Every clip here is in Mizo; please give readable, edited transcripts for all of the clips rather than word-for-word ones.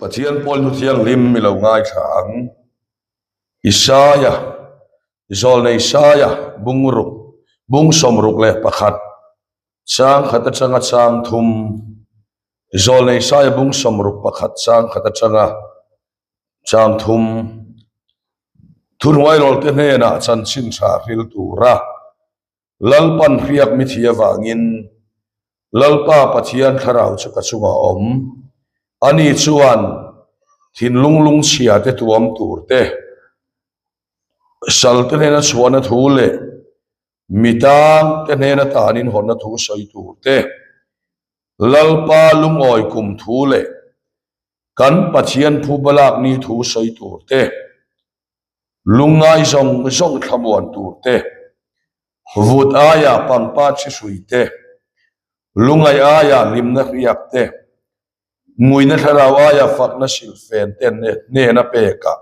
Pathian pawl hnu thianghlim i lo ngaithla ang. Isaia, Zawlnei Isaia bung ruk, bung 61 chang khat atanga chang thum, Zawlnei Isaia bung 61 chang khat atanga chang thum, Thuhnuairawlte hnenah chanchin tha hril tura Lalpan hriak mi thi avangin Lalpa Pathian thlarau chu ka chungah a awm. Ani chuan thinlung lungchhia te tuam tur te, sal te hnena chhuahna thu leh mi tang te hnena tanin hawnna thu sawi tur te, Lalpa lungawi kum thu leh kan Pathian phuba lak ni thu sawi tur te, Lungngai zawng zawng thlamuan tur te, vut aia pangpar chi hrui te, lungngai aia hlimna hriak te, nguina thlarau aia fakna silhfen te hnena pek a,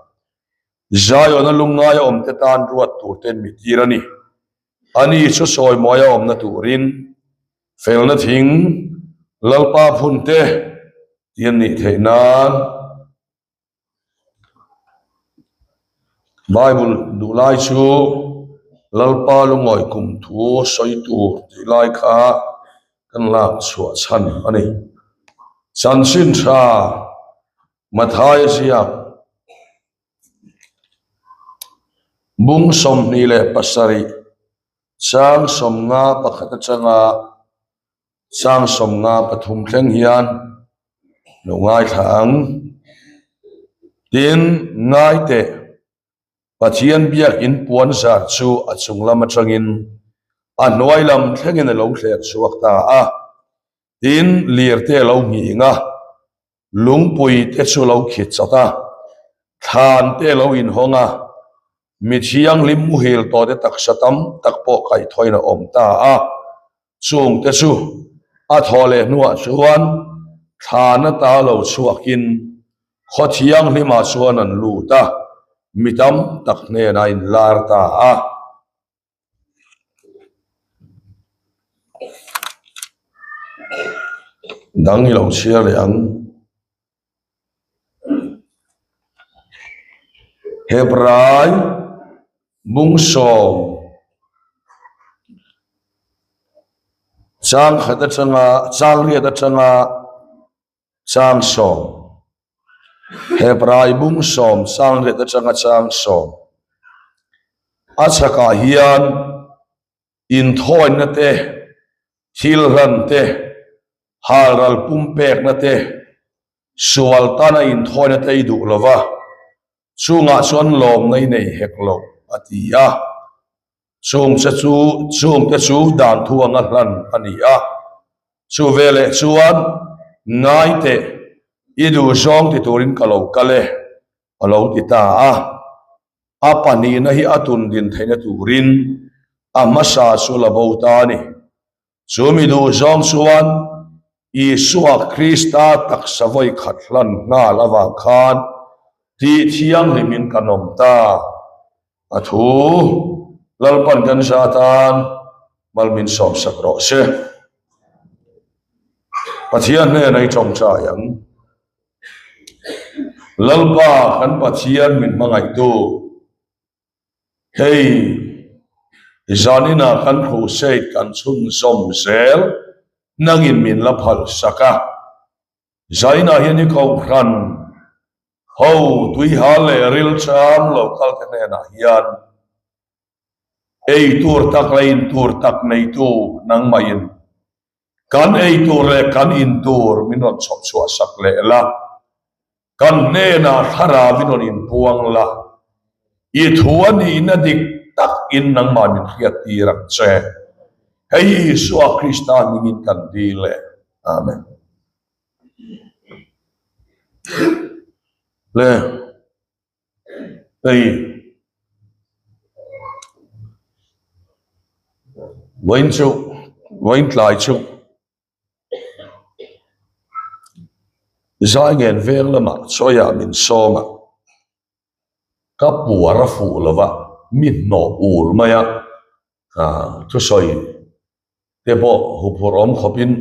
Zion-a lungngaia awmte tan ruat tur ten mi tir a ni. Ani chu sawi mawia awmna turin felna thing Lalpa phun te ti an nih theih nan. Bible duh lai chu Lalpa lungawi kum thu sawi tur tih lai kha kan lak chhuah chhan a ni. Chanchin tha Mathaia ziak bung 27 chang 51 atanga Chang 53 thleng hian lo ngaithla ang. Tin, ngai teh, Pathian biakin puan zar chu a chung lam atangin a hnuai lam thlengin a lo thler chhuak ta a. Tin, lirte a lo nghing a, lungpui te chu lo khit chat a, thlan te a lo inhawng a, mi thianghlim muhil tawh te taksa tam tak pawh kaihthawin a awm ta a. Chungte chu a thawh leh hnuah chuan thlan ata lo chhuakin khaw thianghlimah chuan an lut a, mi tam tak hnenah a inlar ta a. Dang i lo chhiar leh ang. Hebrai bung sawm chang khat atanga chang riat atanga chang sawm Hebrai bung sawm chang riat atanga chang sawm a chhakah hian Inthawina te, thil hlan te, halral pumpekna te, sual tana inthawina te i duh lo va, chungah chuan lawmna i nei hek lo, a ti a. Chung che chu, chungte chu dan thu anga hlan a ni a. Chu veleh chuan, Ngai teh, i duhzawng ti turin ka lo kal e, a lo ti ta a. A pahnihna hi a tun din theihna turin a hmasa chu la bo ta a ni. Chu mi duh zawng chuan Isua Krista taksa vawi khat hlan nghal avang khan tih thianghlimin kan awm ta. A thu Lalpan kan za tan mal min sawmsak rawh se. Pathian hnena i tawngtai ang. Lalpa kan Pathian min hmangaihtu, hei zaninah kan crusade kan chhunzawm zel nangin min la phal sak a. Zainah hian i kohhran ho tuihal leh rilcham lo kal te hnenah hian ei tur tak leh in tur tak neitu nangmahin Kan ei tur leh kan in tur min rawn chhawp chhuah sak leh la, kan hnenah thlarau in rawn inpuang la, i thu a nihna dik tak in nangmah min hriat tir ang che. Hei hi Isua Krista hmingin kan dil e. Amen. Le. Hei vawiin chu vawiin tlai chu zai ngen veng lamah chawiah min sawm a ka puar a fuh lo va mi hnawh ul mai a ah thusawi te pawh huphurh awm khawpin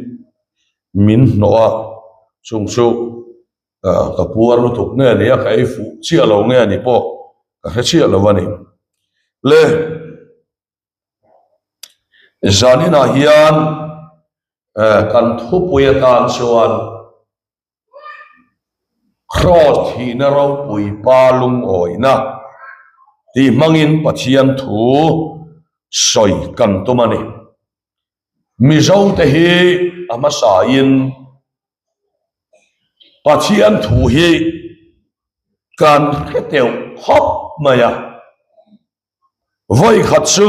min hnawh a chung chu. Ka puar lutuk nge ni a, ka ei fuh chiah lo nge ni pawh ka hre chiah lo a ni. Le zaninah hian kan thupui atan chuan Kraws thihna ropui pa lungawina tih hmangin Pathian thu sawi kan tum a ni. Mizote hi a hmasain Pathian thu hi kan hre teuh khawp mai a. Vawi khat chu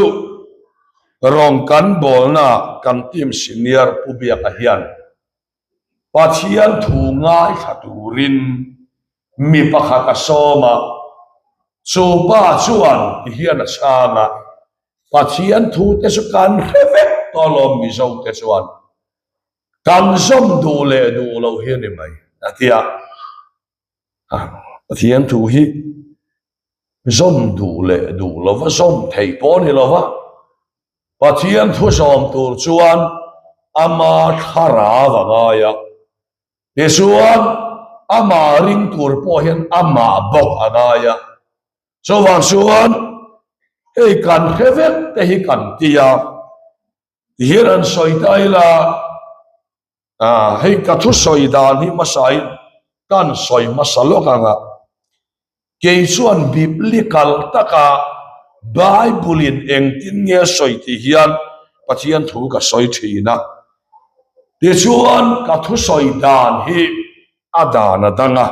rawng kan bawlnaah kan team senior Pu Biaka hian Pathian thu ngaithla turin mi pakhat a sawm a, chu pa chuan ti hian a chhang a, Pathian thu te chu kan hre vek tawh alawm Mizo te chuan kan zawm duh leh duh loh hi a ni mai a ti a. Pathian thu hi zawm duh leh duh lova zawm theih pawh a ni lova, Pathian thu zawm tur chuan ama thlarau a ngai a, tichuan amah ring tur pawh hian amah bawk a ngai a, chuvang chuan hei kan hre vek te hi kan ti a, tihian an sawi ta ila. Ah, hei ka thu sawi dan hi hmasain kan sawi hmasa lawk ang a. Kei chuan biblical taka Bible-in engtin nge a sawi tih hian Pathian thu ka sawi thin a. Tichuan ka thu sawi dan hi a dan a dang a.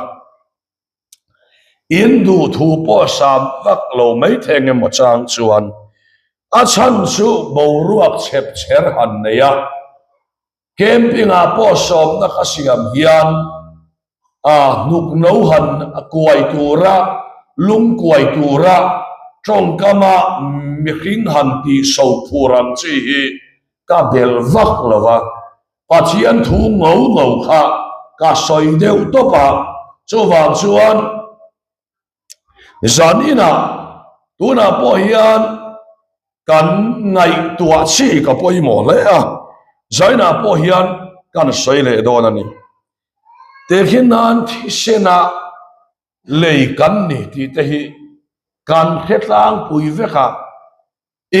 In duh thu pawh sam vak lo mai thei eng emaw chang chuan a chhan chu boruak chhep chher han nei a. Camping-ah pawh sawmna ka siam hian a hnuk no han kuai tura, lung kuai tura tawngkama mihring han tih so phur ang chi hi ka bel vak lo va. Pathian thu ngo ngo kha ka sawi deuh tawp a, chuvang chuan zan inah tunah pawh hian kan ngaihtuah chi ka pawimawh hle a, zainah pawh hian kan sawi leh dawn a ni. Tehkhin nan thisena lei kan ni tih te hi kan hre tlangpui vek a.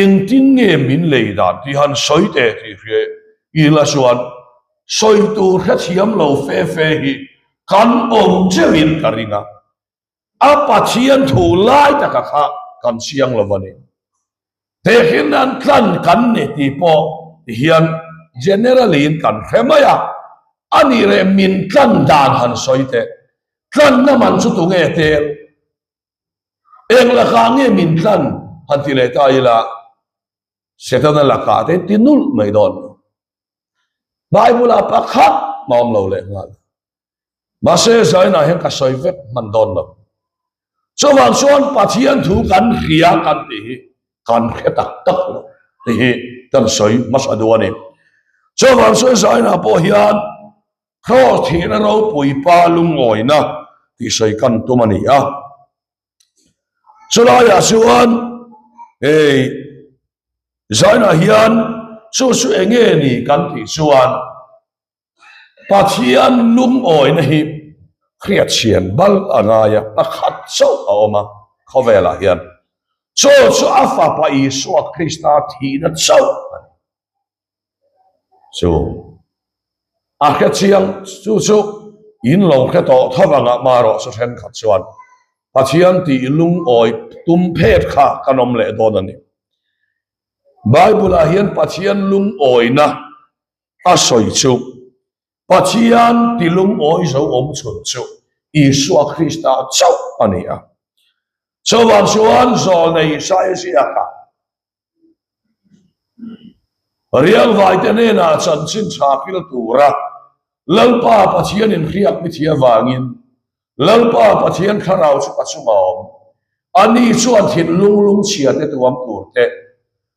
Engtin nge min lei dan tih han sawi teh tih hria ila chuan sawi tur hrethiam lo fe fe hi kan awm cheuhin ka ring a, a Pathian thu lai taka kha kan chiang lo a ni. Tehkhin an tlan kan ni tih pawh tihian generally in kan hre mai a, a nih leh min tlan dan han sawi teh, tlanna man chu tunge tel? Eng lakah nge min tlan han ti leh ta ila, Setana lakah te ti nulh mai dawn. Bible-ah pakhat a awm lo leh nghal. Mahse zainah hian ka sawi vek hman dawn lo. Chuvang chuan Pathian thu kan hria kan tih hi kan hre tak tak lo tih hi kan sawi hmasa duh a ni. Chuvang chuan zainah pawh hian Kraws thihna ropui pa lungawina tih sawi kan tum a ni a. Chulaiah chuan hei zainah hian chu chu eng nge ni kan tih chuan Pathian lungawina hi hriatchhian bal a ngai a, pakhat chauh a awm a khawvelah hian. Chu chu a fapa Isua Krista thihna chauh a ni. Chu a hre chiang chu chu in lo hre tawh tho vangah marawh chu thenkhat chuan Pathian tih lungawi tum phet kha kan awm leh dawn a ni. Bible ah hian Pathian lungawina a sawi chu Pathian ti lungawi zo awm chhun chu Isua Krista chauh a ni a. Chuvang chuan zawlnei Isaia ziakah Riangvaite hnenah chanchin tha kil tura Lalpa Pathian inhriak mi thi avangin Lalpa Pathian thlarau chu ka chungah a awm. Ani chuan thinlung lungchhia te tuam tur te,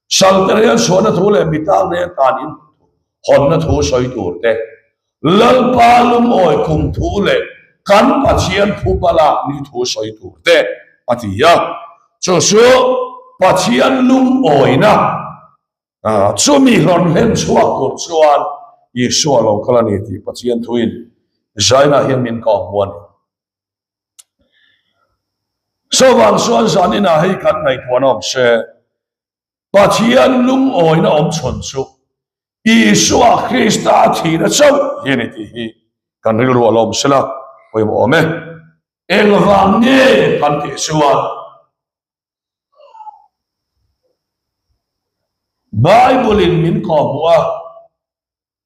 salte rel chhuahna thu leh mitang rel tan in hawnna thu sawi tur te, Lalpa lungawi kum thu leh kan Pathian phupa lak ni thu sawi tur te a ti a. Chu chu Pathian lungawina chumi hlawn hlen chhuak tur chuan Isua lo kal a ni tih Pathian thuin Zainah hian min kawhhmu a ni. Chuvang chuan zaninah hei kan ngaihtuahna awm se, Pathian lungawina awm chhawn chu Isua Krista thihna chauh hi a ni tih hi kan rilru a lawm sela pawimawh awm e. Engvang nge kan tih chuan Bible in min kawhhmuh a,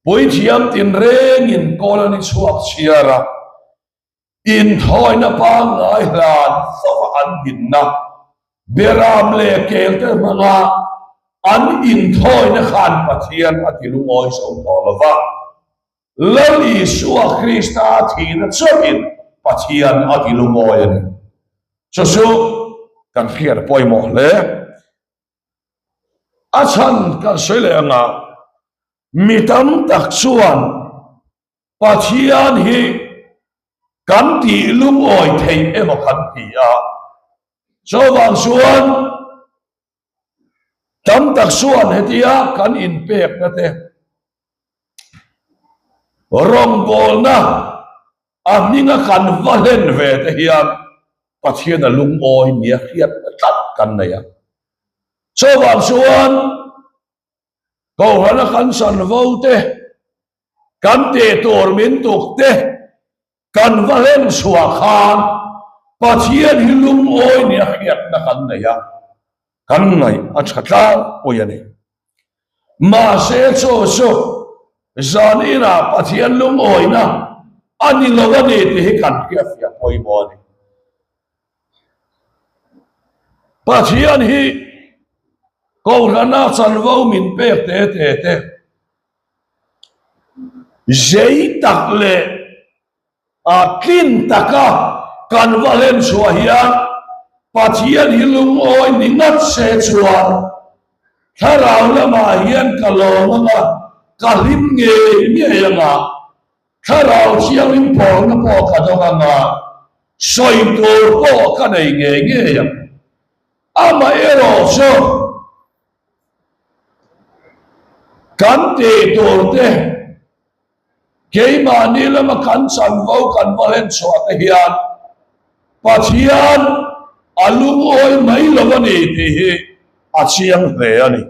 Puithiam tinrengin kawl an i chhuak chhiar a, Inthawina pangngai hlan fova an dinna Beram leh kelte hmanga an inthawina khan Pathian a ti lungawi zo tawh lo va, Lal Isua Krista thihna chauhin Pathian a ti lungawi a ni. Chu chu kan hriat pawimawh hle. A chhan kan sawi leh anga mi tam tak chuan Pathian hi kan tih lungawi thei emaw kan ti a, chuvang chuan tam tak chuan hetia kan inpekna te rawngbawlna a hminga kan va hlen ve te hian Pathian a lungawi nia hriatna tlat kan nei a, chuvang chuan Kohhrana kan chanvo te, kan tih tur min tuk te, kan va hlen chhuah khan Pathian hi lungawi nia hriatna kan nei a, kan ngaih a tha tlangpui a ni. Mahse chu chu zan inah Pathian lungawina a ni lo a ni tih hi kan hriatfiah pawimawh a ni. Pathian hi Kohhrana chanvo min pek te te te zei tak leh a tlin taka kan va hlen chhuah hian Pathian hi lungawi ni ngat se chuan thlarau lamah hian ka lawm anga ka hlim ngei ngei anga Thlarau Thianghlim pawlna pawh ka dawng ang a, sawi tur pawh ka nei ngei ngei ang. Amaherawh chu kan tih tur te, keimahni lama kan chanvo kan va hlen chhuah te hian Pathian a lungawi mai lo a ni tih hi a chiang hle a ni.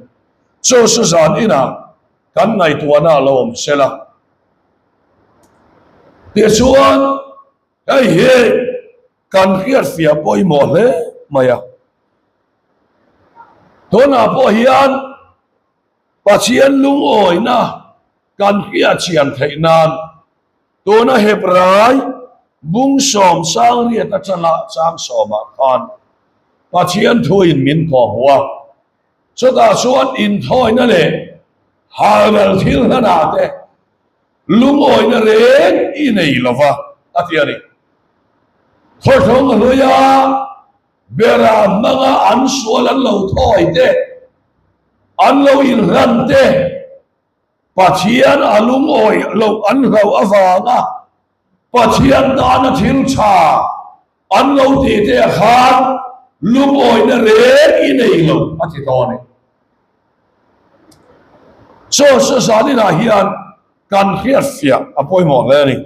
Chu chu zan inah kan ngaihtuahna a lo awm sela. Tichuan, hei hi kan hriatfiah pawimawh hle mai a. Tunah pawh hian Pathian lungawina kan hriatchian theih nan tuna Hebrai bung sawm sangriat atanga chang sawmah khan Pathian thuin min kawhhmuh a. Chutah chuan inthawina leh halral thil hlanah te lungawina reng i nei lo va, a ti a ni. Khawthlawng hluia bera hmanga an sual an lo thawi te, an lo inhlan te, Pathian a lungawi loh an hlauh avanga Pathian tana thil tha an lo tih te ah khan lungawina reng i nei lo a ti tawh a ni. Chaw sa zaninah hian kan hriatfiah a pawimawh hle a ni.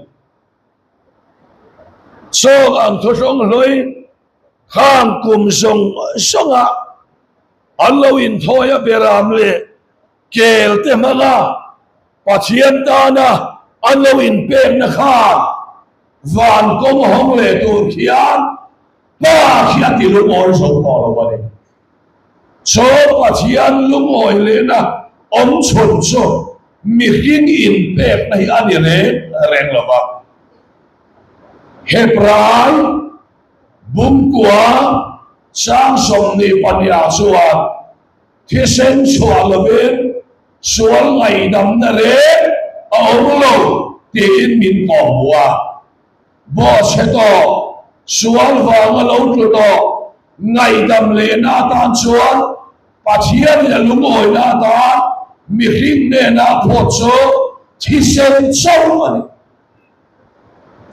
Chaw ang thawhlawng hlui khang kum zawng zawngah an lo inthawi a beram leh Kel te hmanga Pathian tana an lo inpekna khan van kawng hawng leh tur khian Pa khi a ti lungawi zo tawh lo a ni. Chaw Pathian lungawi lehna awm chhun chu mihring inpekna hi a ni reng reng lo va. Hebrai Bungkua chang 22 ah chuan Thisen chhuah lovin sual ngaihdamna reng a awm lo tiin min kawhhmuh a. Bawhchhe tawh, sual vanga lo tlu tawh ngaihdam lehna atan chuan Pathianin a lungawina atan mihring hnena phawt chu thisen chauh a ni.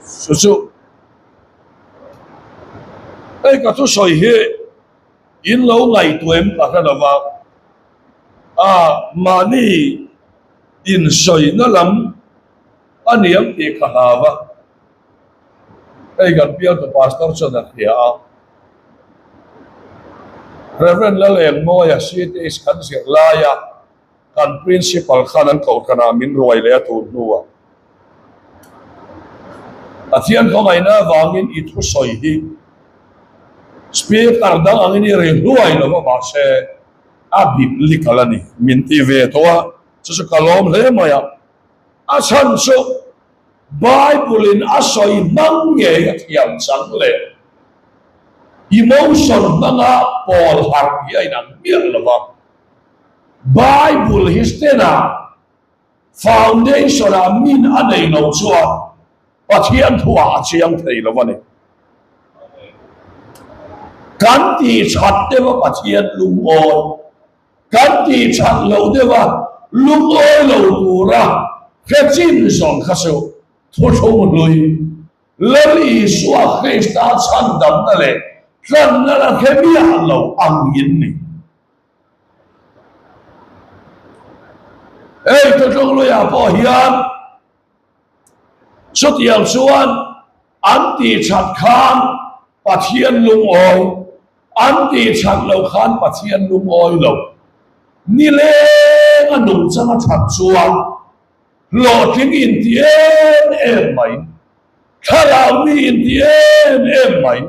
Chu chu hei ka thusawi hi. In lo ngaihtuah em ka hre lova, a mahni insawina lam a niang tih ka hlau a, hei kan bialtu pastor chuan a hria a. Rev. Lalengmawia CTH kan zir laia kan Principal khan an kohhranah min ruai leh a tur hnuah Pathian khawngaihna avangin i thusawi hi Speaker dang angin i ri hluai lo va mahse a biblical a ni min ti ve tawh a, chu chu ka lawm hle mai a. A chhan chu Bible in a sawi hmang ngei a thiam chang leh emotion hmanga pawl harh hi a inang miah lo va. Bible hi stand-ah foundation-ah min a nei lo chuan Pathian thuah a chiang thei lo a ni. Kan tih that deuh a Pathian lungawi, kan tih that loh deuh a lungawi lo tura hre chin zawng kha chu thuthlung hlui Lal Isua Krista chhandamna leh tlanna la hre miah lo angin ni. Hei thuthlung hluiah pawh hian Chutiang chuan an tih that khan Pathian lungawi, an tih that loh khan Pathian lungawi lo. Nileng a nungchang a that chuan hlawhtling inti em em mai, thlarau mi inti em em mai.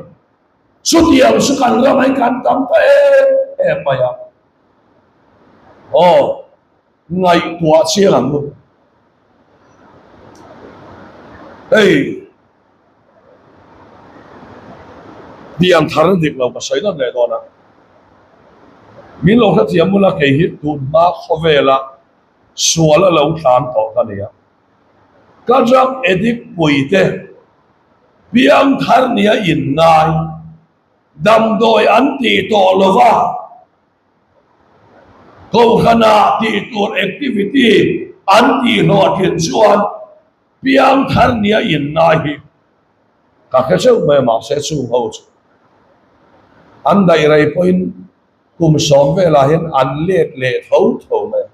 Chutiang chu kan ram hi kan tam ta em em mai a. Aw. Ngaihtuah chiang ang u. Hei pian thar dik lo ka sawi nawn leh dawn a, min lo hrethiam bula kei hi tun hma khawvela sual a lo tlan tawh ka ni a. Ka drug addict pui te piang thar nia inngai damdawi an tih tawh lova, Kohhranah tih tur activity an tih hlawhtlin chuan piang thar nia inngai hi ka hre zeuh mai a, mahse chung ho chu an daih rei pawhin kum sawm velah hian an let leh tho tho mai a,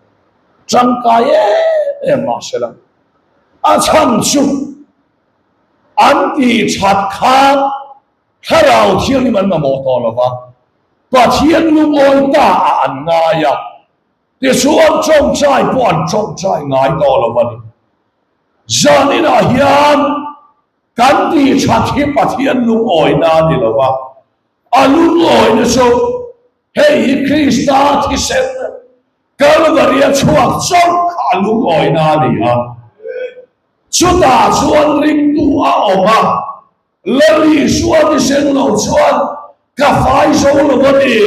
tangkai em em mahse la a chhan chu an tih that khan Thlarau Thianghlim an mamawh tawh lo va, Pathian lungawi ta ah an ngai a, tichuan tawngtai pawh an tawngtai ngai tawh lo a ni. Zaninah hian kan tih that hi Pathian lungawina a ni lo va, a lungawina chu hei hi Krista thisen Kalvaria chhuak chauh kha a lungawina a ni a, chutah chuan ringtu a awm a, Lal Isua thisen lo chuan ka fai zo lo a ni,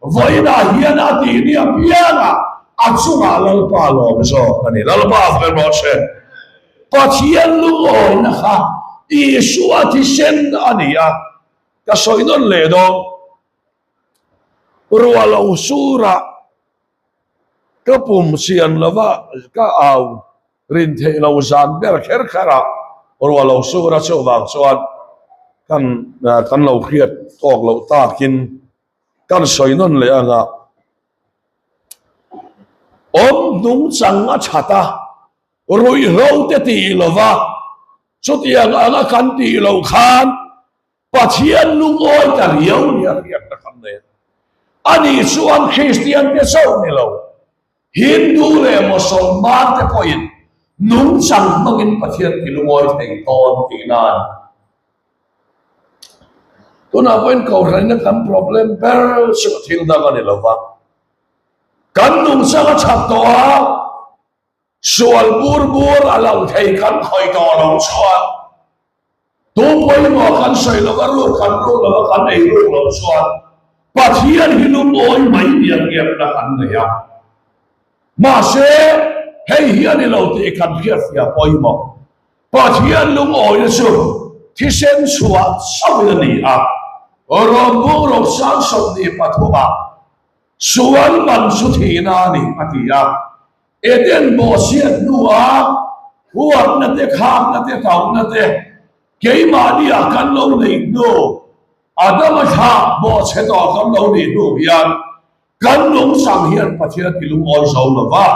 vawiinah hian a tih ni apiangah a chungah Lalpa lawm zawk a ni. Lalpa fel rawh se. Pathian lungawina kha Isua thisen a ni a, ka sawi nawn leh dawn. Ruah lo surah ka pum sian lova ka au. Rin theih lo zan ber kher kher a, ruah lo sur a chuvang chuan kan kan lo hriat tawk loh takin kan sawi nawn leh ang a, awm nungchang a that a, ruihhlo te tih lova chutiang anga kan tih loh khan Pathian lungawi ta riau nia hriatna kan nei a. Ani chuan Kristian te chauh ni lo, Hindu leh Mosolman te pawhin nungchang hmangin Pathian ti lungawi thei dawn tihna a ni. Tunah pawhin Kohhranina kan problem ber chu thil dang a ni lo va, kan nungchang a that tawh a, Sual bur bur a lo thei kan khawih tawh lo chuan tu pawimawh kan sawi lo va, ruk kan ruk lo va, kan ei ruk lo chuan Pathian hi lungawi mai diak ngiakna kan nei a. Mahse, hei hi a ni lo tih kan hriatfiah pawimawh. Pathian lungawina chu thisen chhuah chauhin a ni a, Rawmbung Rosang 23 ah sual man chu thihna a ni a ti a. Eden bawhchhiat hnuah huatna te, khakna te, tauhna te keimahniah kan lo neih hnu, Adama thlah bawhchhe tawh kan lo nih hnu hian kan nungchang hian Pathian ti lungawi zo lo va,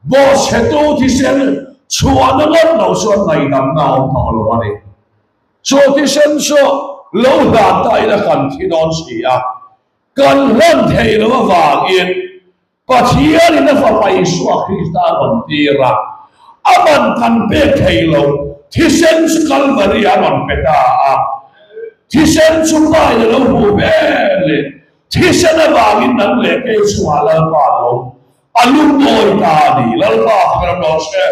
bawhchhetu thisen chhuahna ngawt lo chuan ngaihdamna a awm tawh lo a ni. Chu thisen chu lo hlan ta ila kan thi dawn si a. Kan hlan theih loh avangin Pathianin a Fapa Isua Krista a rawn tir a, a man kan pek theih loh thisen chu Kalvari a rawn pe ta a. Thisen chu Pain a lo hmuh veleh thisen avangin nang leh kei chungah Lalpa a lo a lungawi ta a ni. Lalpa fak ram rawh se.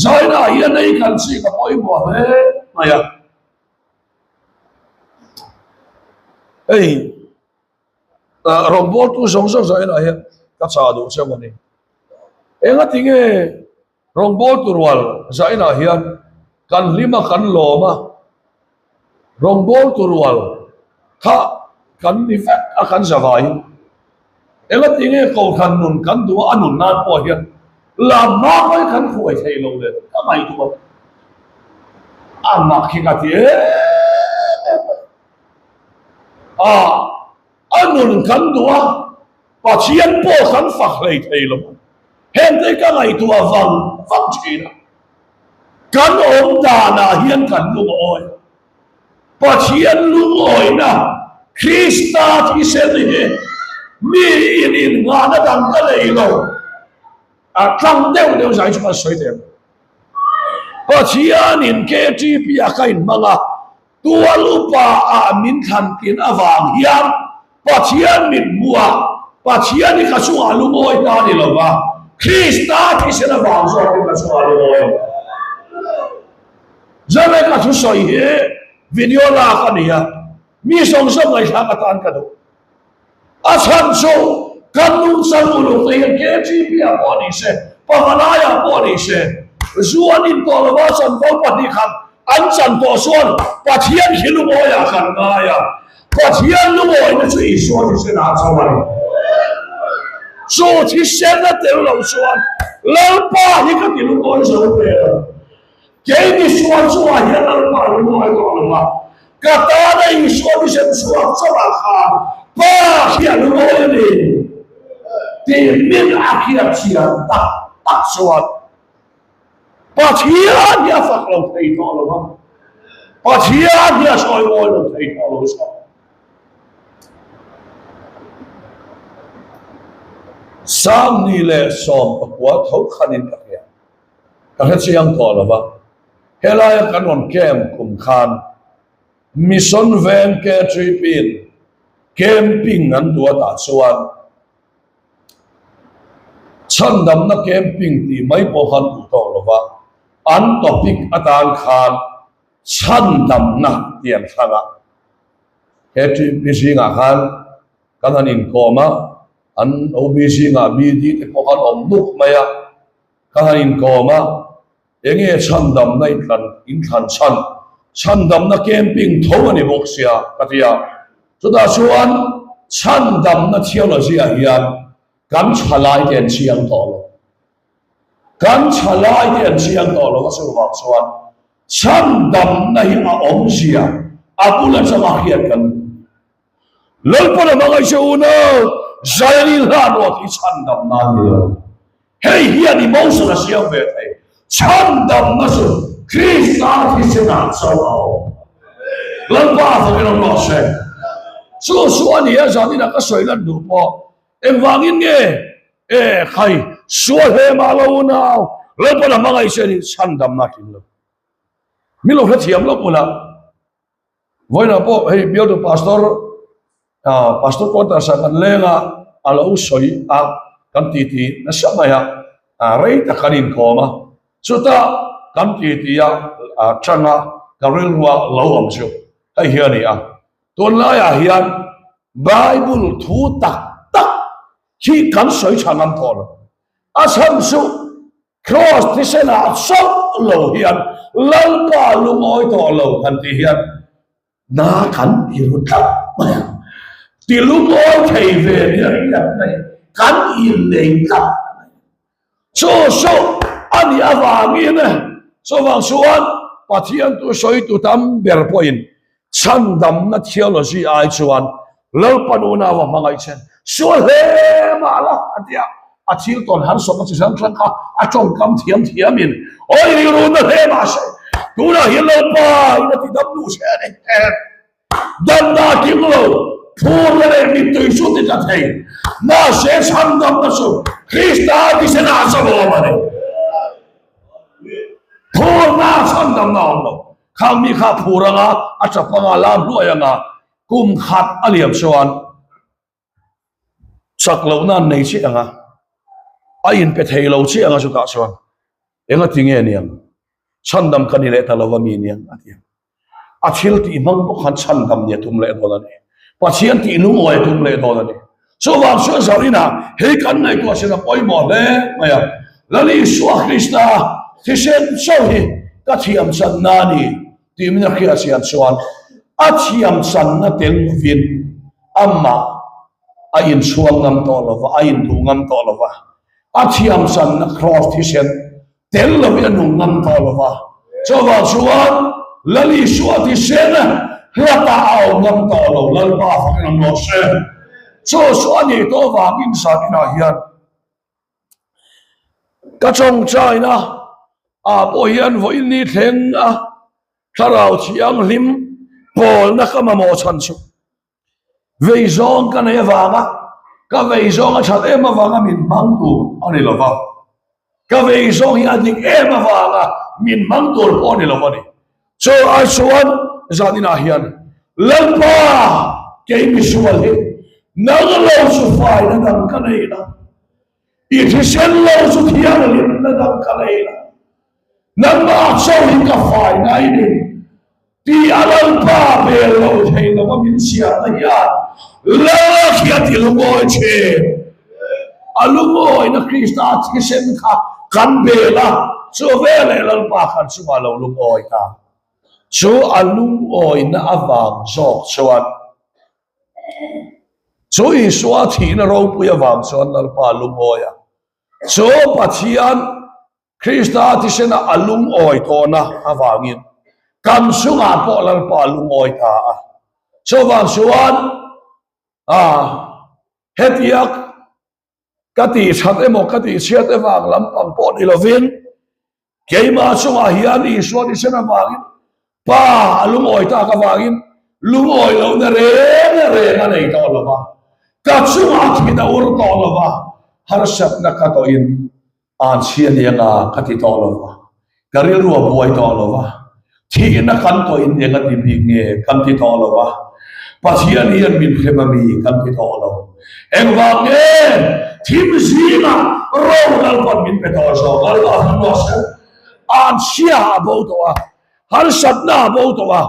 Zaina hian ei kan chik a pawimawh hle mai a. Hei rawngbawltu zawng zawng zainah hian ka chah duh cheu a ni. Engati nge rawngbawltu rual zainah hian kan hlim a kan lawm a, rawngbawltu rual kha kan ni vek a kan zavaiin engati nge kohhran nun kan duh a, a nun nan pawh hian lam hma mai kan khuai thei lo le ka ngaihtuah a mak hi ka ti em em mai. A, a nun kan duh a, Pathian pawh kan fak hlei thei lo. Hengte ka ngaihtuah vang vang thin a. Kan awm danah hian kan lungawi a. Pathian lungawina Krista thisen hi mi in innghahna dang ka nei lo. A tlang deuh deuh zai chu kan sawi teh ang. Pathianin KTP ah ka inhmang a. Tual upa ah min thlan tlin avang hian Pathian mit hmuh a, Pathian hi ka chungah lungawi ta ni lo va, Krista thisen avang zawkin ka chungah lungawi a ni. Zalek a thusawi hi video lak a ni a, mi zawng zawng ngaihthlak atan ka duh. A chhan chu kan nungchang uluk te hian KGP ah pawh ni se, Pavalai ah pawh ni se, zu an in tawh lova chanvo pahnih khat an chan tawh chuan Pathian khi lungawi ah kan ngai a, Pathian lungawina chu Isua thisen ah chauh a ni. Chu thisen a tel loh chuan Lalpa hi ka ti lungawi zo ve lo. Kei misual chungah hian Lalpa a lungawi tawh lo a, ka tana Isua thisen chhuak chauhah khan Pa hi a lungawi a ni tih min a hriat thiam tak tak chuan Pathian hi a fak lo thei tawh lo a, Pathian hi a sawi mawi lo thei tawh lo zawk. Sangni leh 19 tho khanin ka hria. Ka hre chiang tawh lo va, helaia kan rawn camp kum khan Mission Veng KTP-in camping an duh atah chuan chhandamna camping tih mai pawh khan duh tawk lo va, an topic atan khan chhandamna tih an thlang a. KTP zingah khan kan han inkawm a, an OB zingah BD te pawh khan awm nuk mai a. Ka han inkawm a, enge chhandamna inthlan inthlan chhan, chhandamna camping tho a ni bawk sia ka ti a. Chutah chuan chhandamna theology ah hian kan thalai te an chiang tawh lo. Kan thalai te an chiang tawh lo a chuvang chuan chhandamna hi a awmzia a bul atanga hriat kan duh. Lalpan a hmangaih che unau, Zion-i hlan ruat hi chhandamna a ni lo. Hei hian emotion a siam ve thei. Chhandamna chu Krista thisenah chauh a awm. Lalpa fakin awm rawh se. Chu chu a ni a, zaninah ka sawi lan duh pawh. Engvangin nge e khai sual hle mah lo unau, Lalpan a hmangaih che ni chhandamna a tling lo. Min lo hrethiam lawk ula. Vawiinah pawh hei bialtu pastor ah pastor quarters ah kan leng a, a lo sawi a kan titi nasa mai a, ah rei tak kan inkawm a, chutah kan titi a tanga ka rilrua lo awm chu hei hi a ni a, tunlaiah hian Bible thu tak tak hi kan sawi tha ngam tawh lo, a chhan chu Kraws thisenah chauh lo hian Lalpa lungawi tawh lo kan tih hian na kan ti ru tlat mai a, ti lungawi thei ve nia hriat mai kan innei tlat mai. Chu chu a nih avangin chuvang chuan Pathian tu sawitu tam ber pawhin Chhandamna theology ai chuan Lalpa nuna va hmangaih chen sual hle mah la a ti a, a thil tawn harsawmna chi hrang hrang kha a tawngkam thiam thiamin awi rilruna hle mah se tunah hian Lalpa in a ti dam duh che a ni. Danna kim lo. Phurna leh mittui chu ti tla thei. Mahse chhandamna chu Krista thisenah zawm a awm a ni. Phurna chhandamna a awm lo. Khang mi kha phur anga a tap anga a lam hluai anga kum khat a liam chuan chak lohna an nei chiah anga a inpe thei lo chiah anga chutah chuan enga ti nge niang chhandam ka ni leh ta lova mi niang a ti ang. A thil tih hmang bawk khan chhandam ni a tum leh dawn a ni. Pathian tih lungawi a tum leh dawn a ni. Chuvang chuan Zarina hei kan ngaihtuah sin a pawimawh hle mai a. Lal Isua Krista thisen chauh hi ka thiam channa a ni tih min a hriat chian chuan a thiam channa tel lovin amah a inchhuang ngam tawh lo va, a induh ngam tawh lo va. A thiam channa Kraws thisen Tel lovin a nung ngam tawh lo va, chuvang chuan Lal Isua thisen hlatah a awm ngam tawh lo, Lalpa fakin awm rawh se. Chu chu a nih tawh vangin zan inah hian ka tawngtaina ah pawh hian vawiin ni thleng a Thlarau Thianghlim pawlna ka mamawh chhan chu Vei zawng ka nei avanga ka vei zawng a that em avanga min hmang tur a ni lova, ka vei zawng hi a dik em avanga min hmang tur pawh a ni lo a ni. Chu ai chuan zan inah hian Lalpa kei misual hi nang lo chu faina dang ka nei la, i thisen lo chu thianghlimna dang ka nei la, nangmah chauh hi ka faina i ni. Ti a Lalpa bel lo thei lo a min siamna hian Lal khi a ti lungawi thin. A lungawina Krista thisen kha kan bel a, chu veleh Lalpa khan chungah lo lungawi ta. Chu a lungawina avang zawk chuan chu Isua thihna ropui avang chuan Lalpa lungawi a, chu Pathian Krista thisena a lungawi tawhna avangin kan chungah pawh Lalpa a lungawi ta a. Chuvang chuan a hetia ka tih that emaw ka tih chhiat avang lampang pawh ni lovin keimah chungah hian Isua thisen avangin Pa a lungawi tak avangin lungawi lohna reng reng a nei tawh lova, ka chungah thin a ur tawh lova, harsatna ka tawhin An chhia nia nga ka ti tawh lo va, ka rilru a buai tawh lo va, thihna kan tawhin eng a ti bik nge kan ti tawh lo va, Pathian hian min hrem a mi kan ti tawh lo. Engvang nge thim zingah ro Lalpawn min pe tawh zawk? Lalpa hman rawh se. An chhia a bo tawh a, harsatna a bo tawh a,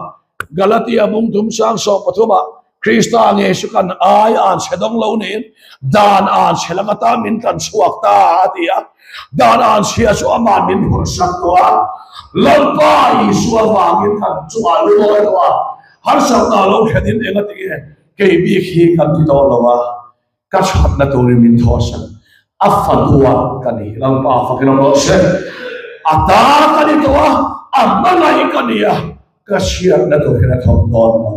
Galatia bung thum sang sawh pathumah Krista nge chu kan ai an chhe dawng lo niin dan an chhe lam atan min tlan chhuak ta a ti a. Dan an chhia chu aman min hursak tawh a, Lalpa Isua vangin kan chungah lungawi tawh a, harsatna lo thlenin engati nge kei bik hi kan ti tawh lo a, ka thatna turin min thawhsak a fanua ka ni. Lalpa fakin awm rawh se. A ta ka ni tawh a, a hmangaih ka ni a, ka chhiatna tur hian a thawk dawn lo.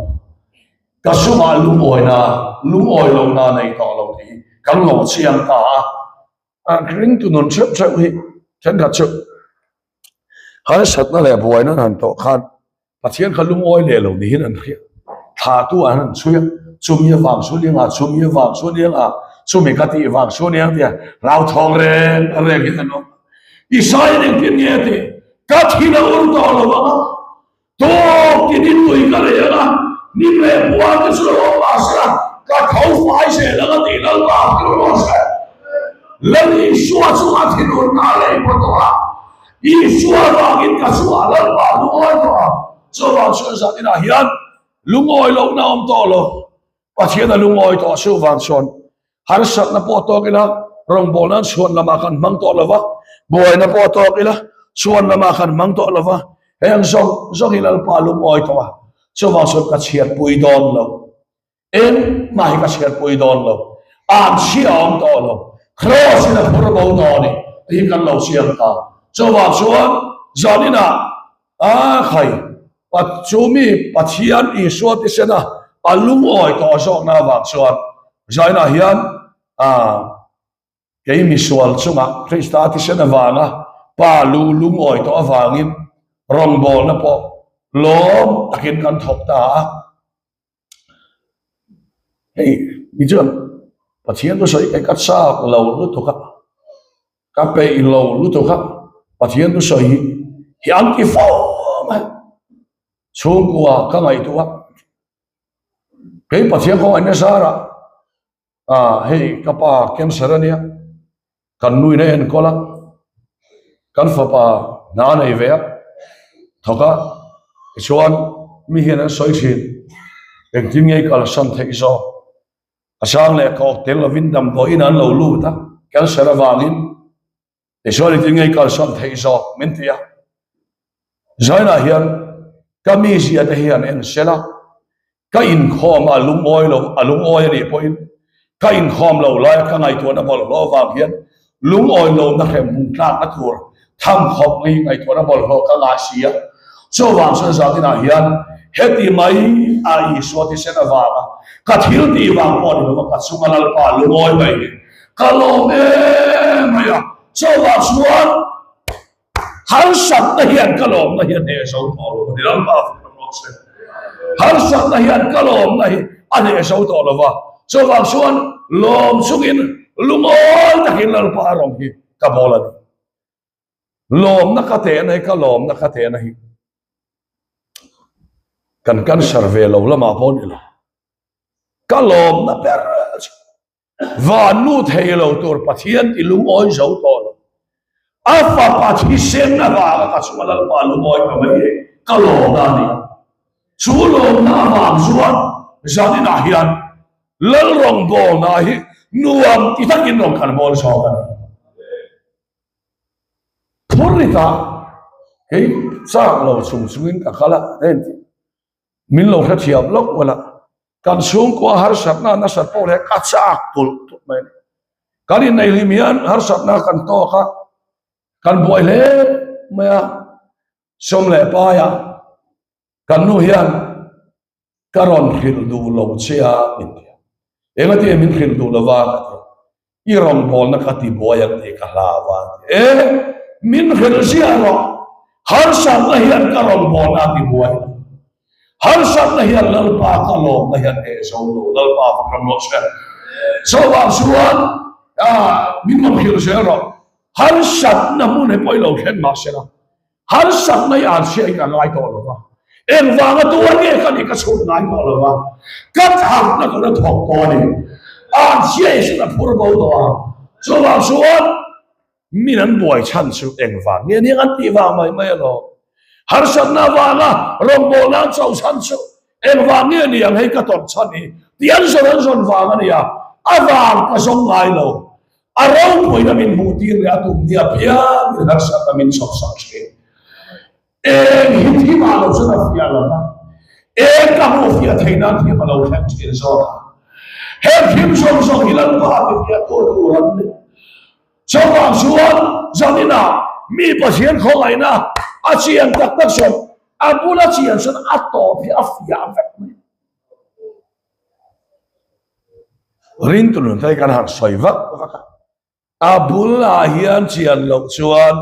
Ka sumah lungawina, lungawi lohna nei tawh lo tih hi kan lo chiang ta a. A ringtu nun theuh theuh hi thenkhat chu harsatna leh buaina an han tawh khan Pathian kha lungawi leh lo niin an hria. Thlahtu an han chhui a, chumi avang chu nia nga, chumi avang chu nia nga, chumi ka tih vang chu nia tia hlauthawng reng reng in an awm. Isaiah engtin nge a tih? Ka thin a ur tawh lo ang a, tawk tinin tui ka nei ang a, hnim leh puan te chu lo awm mah se la, ka tho fai zel ang a tih Lalpa hrilh rawh se. Lal Isua chu a thin urna a lei pawh tawh a, Isua vangin ka chhuah Lalpa lungawi tawh a, chuvang chuan zan inah hian lungawi lohna awm tawh lo, Pathian a lungawi tawh chuvang chuan harsatna pawh tawk ila rawngbawlna an chhuan lamah kan hmang tawh lo va, buaina pawh tawk ila chhuan lamah kan hmang tawh lo va, heng zawng zawng hi Lalpa lungawi tawh a, chuvang chuan ka chhiatpui dawn lo. Engmah hi ka chhiarpui dawn lo, an chhia a awm tawh lo, Kraws in a phur bo tawh a ni tih hi kan lo chiang ta. Chuvang chuan zaninah a khai chu mi Pathian Isua tisena a lungawi tawh zawkna avang chuan zainah hian a Kei misual chungah Krista thisen avanga Pa lu lungawi tawh avangin rawngbawlna pawh lawm takin kan thawk ta a. Hei mi chuan Pathian thusawi kei ka chak lo lutuk a, ka peih lo lutuk a, Pathian thusawi hi hi an ti fo mai. Chhungkua ka ngaihtuah a, kei Pathian khawngaihna zarah ah hei ka pa cancer a nia, kan nuin a enkawl a, kan fapa hna a nei ve a, thawk a, tichuan mi hian an sawi thin, engtin nge i kalsan theih zawk, a chang leh ka awk tel lovin damdawiin an lo lut a, cancer avangin. Tichuan engtin nge i kalsan theih zawk min ti a. Zainah hian ka mizia te hian en sela, ka inkhawm a lungawi lo, a lungawi a nih pawhin ka inkhawm lo laia ka ngaihtuahna bawlhhlawh avang hian lungawi lohna hremhmun tlakna tur tham khawp mai ngaihtuahna bawlhhlawh ka ngah si a. Chuvang chuan zaninah hian heti mai a Isua thisen avanga ka thil tih vang pawh ni lova ka chunga Lalpa lungawi mai hi Ka lawm em mai a, chuvang chuan harsatna hian ka lawmna hi a hneh zo tawh lo a ni. Lalpa fak ram rawh se. Harsatna hian ka lawmna hi a hneh zo tawh lo va, chuvang chuan lawm chungin lungawi takin Lalpa rawng hi ka bawl a ni. Lawmna ka tehna hi ka lawmna ka tehna hi kan cancer ve lo lamah pawh ni lo. Ka lawmna ber chu Van nu thei lo tur Pathian ti lungawi zo tawh lo. A fapa thisen avanga ka chunga Lalpa lungawi ta mai hi ka lawmna a ni. Chu lawmna avang chuan zaninah hian Lal rawngbawlna hi nuam ti takin rawn kan bawl zawk a ni. Phur rit ah kei chak lo chung chungin ka kal a, Min lo hrethiam lawk ula, kan chhungkua harsatna nasat pawh leh ka chak tulh tulh mai a ni. Kan inneih hlim hian harsatna kan tawk a, kan buai hle mai a, sawm leh paia kan nu hian ka rawn hrilh duh lo che a min ti a. Engati min hrilh duh lova ka ti a. I rawngbawlna ka ti buai ang tih ka hlau a ti. E, min hrilh ziah rawh. Harsatna hian ka rawngbawlna a ti buai lo. Harsatna hian Lalpa ka lawmna hian eh zo lo. Lalpa fak ram rawh se. Chuvang chuan min rawn hrilh zel rawh. Harsatna hmun he pawh i lo thlen mahsela. Harsatna i an hriat hi ka ngai tawh lo va, engvanga tuar nge ka nih ka chhut ngai tawh lo va, ka thatna tur a thawk tawh a ni. An hriat hi a phur bo tawh a, chuvang chuan min an buai chhan chu engvang nge nia an tih vang mai mai alawm. Harsatna avanga rawngbawlna an cho chhan chu engvang nge ni ang hei ka tawrh chhan hi tih an zawn an zawn vang a ni a, a vang ka zawng ngai lo. A ropuina min hmuh tir leh a tum nia piangin harsatna min chhawp sak thin. Eng hi thim ah lo chuan a fiah lo va, eng ka hmuh fiah theih nan thim a lo thleng thin zawk a. He thim zawng zawng hi Lalpa ti fiah tu tur an ni. Chuvang chuan zaninah mi Pathian khawngaihna a chian tak tak chuan a bula chian chuan a tawp hi a fiah vek mai. Rintu nun te kan han sawi vak vak a, a bulah hian chian loh chuan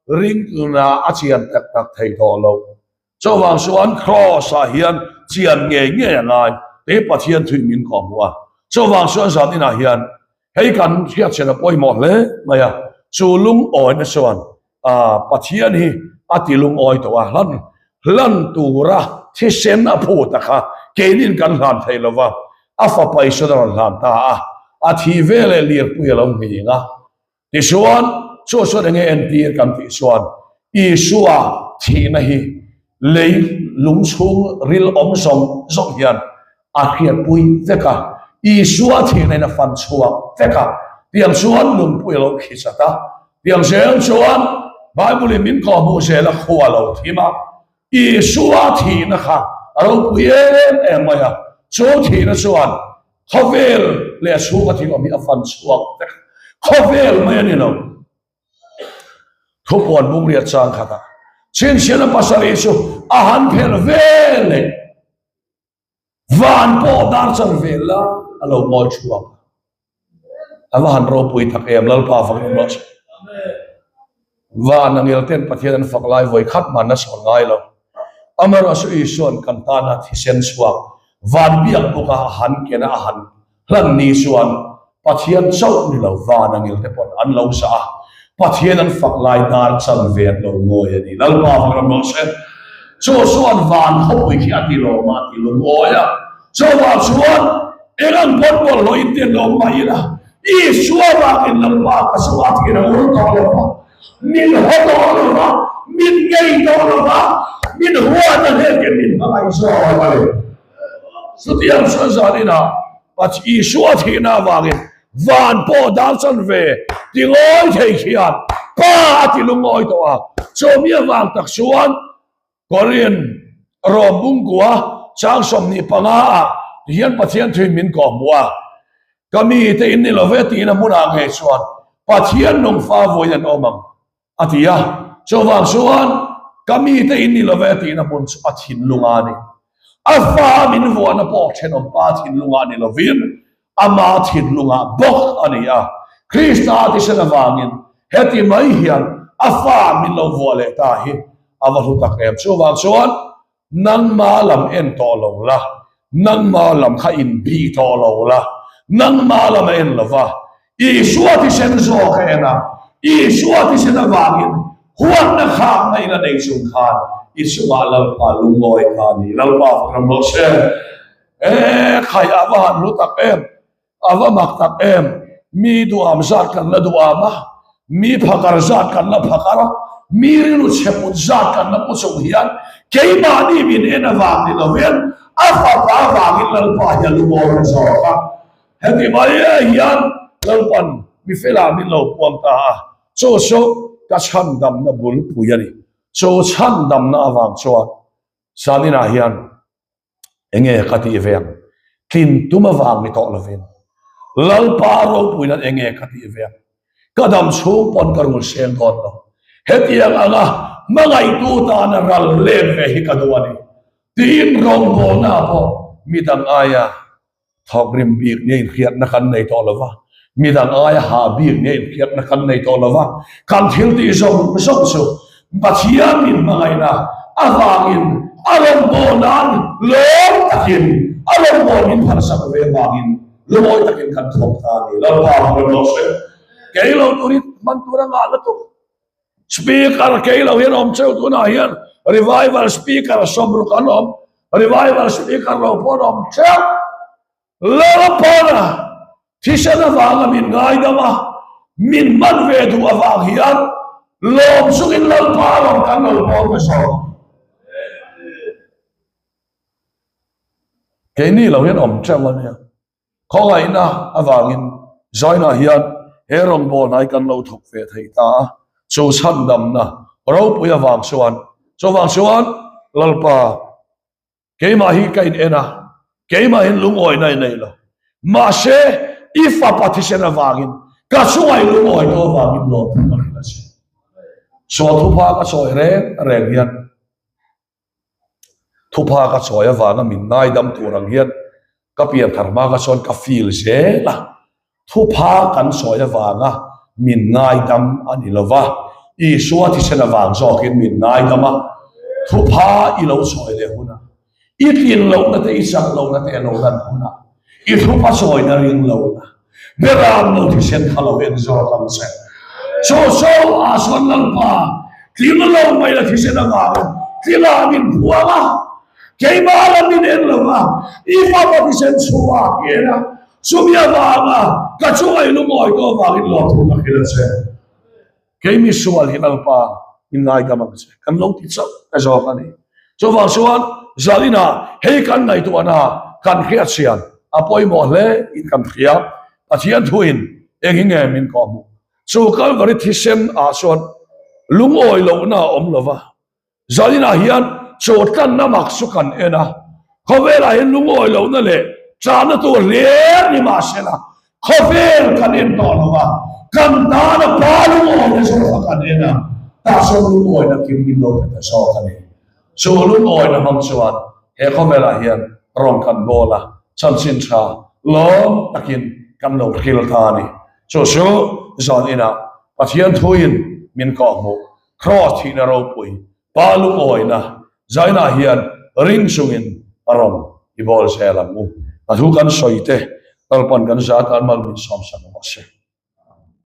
ringtunah a chian tak tak thei tawh lo. Chuvang chuan Kraws ah hian chian ngei ngei a ngai tih Pathian thuin min kawhhmuh a. Chuvang chuan zan inah hian hei kan hriatchhiat a pawimawh hle mai a, chu lungawina chuan Pathian hi a ti lungawi tawh a, hlan hlan tura thisen a phut a kha keinin kan hlan thei lo va, a fapa Isuan a rawn hlan ta a, a thi veleh lirpui a lo nghing a. Tichuan, chu chuan enge entir kan tih chuan Isua thihna hi lei lung chhung ril awm zawng zawng hian a hriatpui vek a, Isua thihna in a fan chhuak vek a, tiang chuan lungpui a lo khi chat a, tiang zel chuan Bible in min kawhhmuh zel a khua lo thim a, Isua thihna kha a ropui em em mai a, chu thihna chuan khawvel leh a chhunga thil awm hi a fan chhuak vek a, khawvel mai a ni lo. Thupuan bungriat chang khatah chhinchhiahna pasarih chu a han phelh vel leh van pawh dar chan vel la a lo ngawi chhuak a. A va han ropui tak em Lalpa fak in rawh se. Van angel ten Pathian an fak lai vawi khat man a sawn ngai lo. Amaherawhchu Isuan kan tana thisen chhuak van biak bawk a han ken a a han. Hlan ni chuan Pathian chauh ni lo van a ngil te pawn an lo zah a, Pathian an fak lai dar chanve an lo ngawi a ni. Lalpa fak ram rawh se. Chu chuan van khawpui khi a ti lawm a, a ti lungawi a. Chuvang chuan eng ang pawn bawlhhlawh in ten awm mah ila, Isua bakin Lalpa ka chungah thin a ur tawh lo va, min haw tawh lo va, min ngei tawh lo va, min huat a hnekin min hmangaih zawk a ni. Chutiang chuan zaninah Isua thihna avangin van pawh dar chanve ti ngawi thei khian Pa a ti lungawi tawh a, chumi avang tak chuan Korin Rom bungkua chang 25 ah tihian Pathian thuin min kawh hmuh a, Ka mite in ni lo ve tiin a hmunah ngei chuan Pathian nungfa vawiin an awm ang. A ti a, chuvang chuan ka mite in ni lo ve tihna hmun chu a thinlung a ni. A fa min vuahna pawh thenawm pa thinlungah ni lovin ama thinlungah bawk a ni a. Krista thisen avangin heti mai hian a fa min lo vuah leh ta hi a va hlu tak em. Chuvang chuan Nangma lam en tawh lo la, nangma lam kha inbih tawh lo la, nangma lam a en lo va, Isua thisen zawk a en a, Isua thisen avangin huatna khakna in a nei chung khan i chungah Lalpa lungawi kha a ni. Lalpa fak ram rawh se. E khai a va han hlu tak em! A va mak tak em! Mi duham zat kan la duham a, mi phakar zat kan la phakar a, mi rilru chhe put zat kan la pu chung hian keimahni min en avang ni lovin a fapa avangin Lalpa hi a lungawi a zawk a. Heti mai hian Lalpan mi felah min lo puang ta a, chu chu ka chhandamna bulpui a ni. Chu chhandamna avang chuan zaninah hian Enge ka tih ve ang? Tlin tum avang ni tawh lovin Lalpa ropui nan enge ka tih ve ang? Ka dam chhung pawn ka rul seng dawn lo. Hetiang anga hmangaihtu tana ral let ve hi ka duh a ni. Tiin rawngbawlna pawh midang aia Thawk rim bik nia inhriatna kan nei tawh lo va, midang aia hah bik nia inhriatna kan nei tawh lo va, kan thil tih zawng zawng chu Pathian min hmangaihna avangin a rawngbâwl nan lawm takin a rawngbâwl min phalsak ve avangin lungawi takin kan thawk ta a ni. Lalpa hmangaih rawh se. Kei lo turin hman tur a ngah lutuk. Speaker kei lo hian awm cheu tunah hian revival speaker sawmruk an awm revival speaker lo pawh an awm cheu Lalpana thisen avanga min ngaidam a min hman ve duh avang hian lawm chungin Lalpa rawn kan lo bawl ve zawk keini lo hian awm cheu ania Khawngaihna avangin Zainah hian he rawngbâwl hnai kan lo thawk ve thei ta a, chu chhandamna ropui avang chuan, chuvang chuan Lalpa keimah hi ka in en a, keimahin lungawina i nei lo, mahse i fapa thisen avangin ka chungah i lungawi tawh avangin lawmthu ka hrilh a che. Sual thupha ka chawi reng reng hian Thupha ka chawi avanga min ngaidam tur ang hian ka pian thar hma ka chuan ka feel zel a, thupha kan chawi avanga min ngaidam a ni lo va, Isua thisen avang zawkin min ngaidam a, thupha i lo chawi leh hunah, i tlin lohna te i chak lohna te a lo lan hunah, I thupa chawina ring lo la, Beram lo thisen kha lo en zawk ang che. Chaw chaw ah chuan Lalpa, tling lo mai la thisen avangin tlingah min phuang a, keimah lam min en lo va, i fapa thisen chhuah i en a, chumi avanga ka chunga i lungawi tawh avangin lawmthu ka hrilh a che. Kei mi sual hi Lalpa min ngaidam ang che, kan lo ti chauh ta zawk a ni. Chuvang chuan Zalina hei kan ngaihtuahna kan hriatchhian a pawimawh hle in kan hria. Pathian thuin eng hi nge min kawhhmuh? Chu Kalvari thisen ah chuan lungawi lohna a awm lova, Zaninah hian chaw tlanna mak chu kan en a, khawvelah hian lungawi lohna leh chahna tur hlir ni mah se la, khawvel kan en tawh lo a, kan tana pa lungawina zawk kha kan en a, tah chuan lungawina kim min lo pe ta zawk a ni. Chu lungawina hmang chuan he khawvelah hian rawn kan bawl a, chanchin tha lawm takin kan lo hril ta a ni. Chu chu zaninah Pathian thuin min kawhhmuh Kraws thihna ropui pa lungawina zainah hian ring chungin a rawn i bawl zel ang u. A thu kan sawi te. Lalpan kan za tan mal min sawmsak rawh se.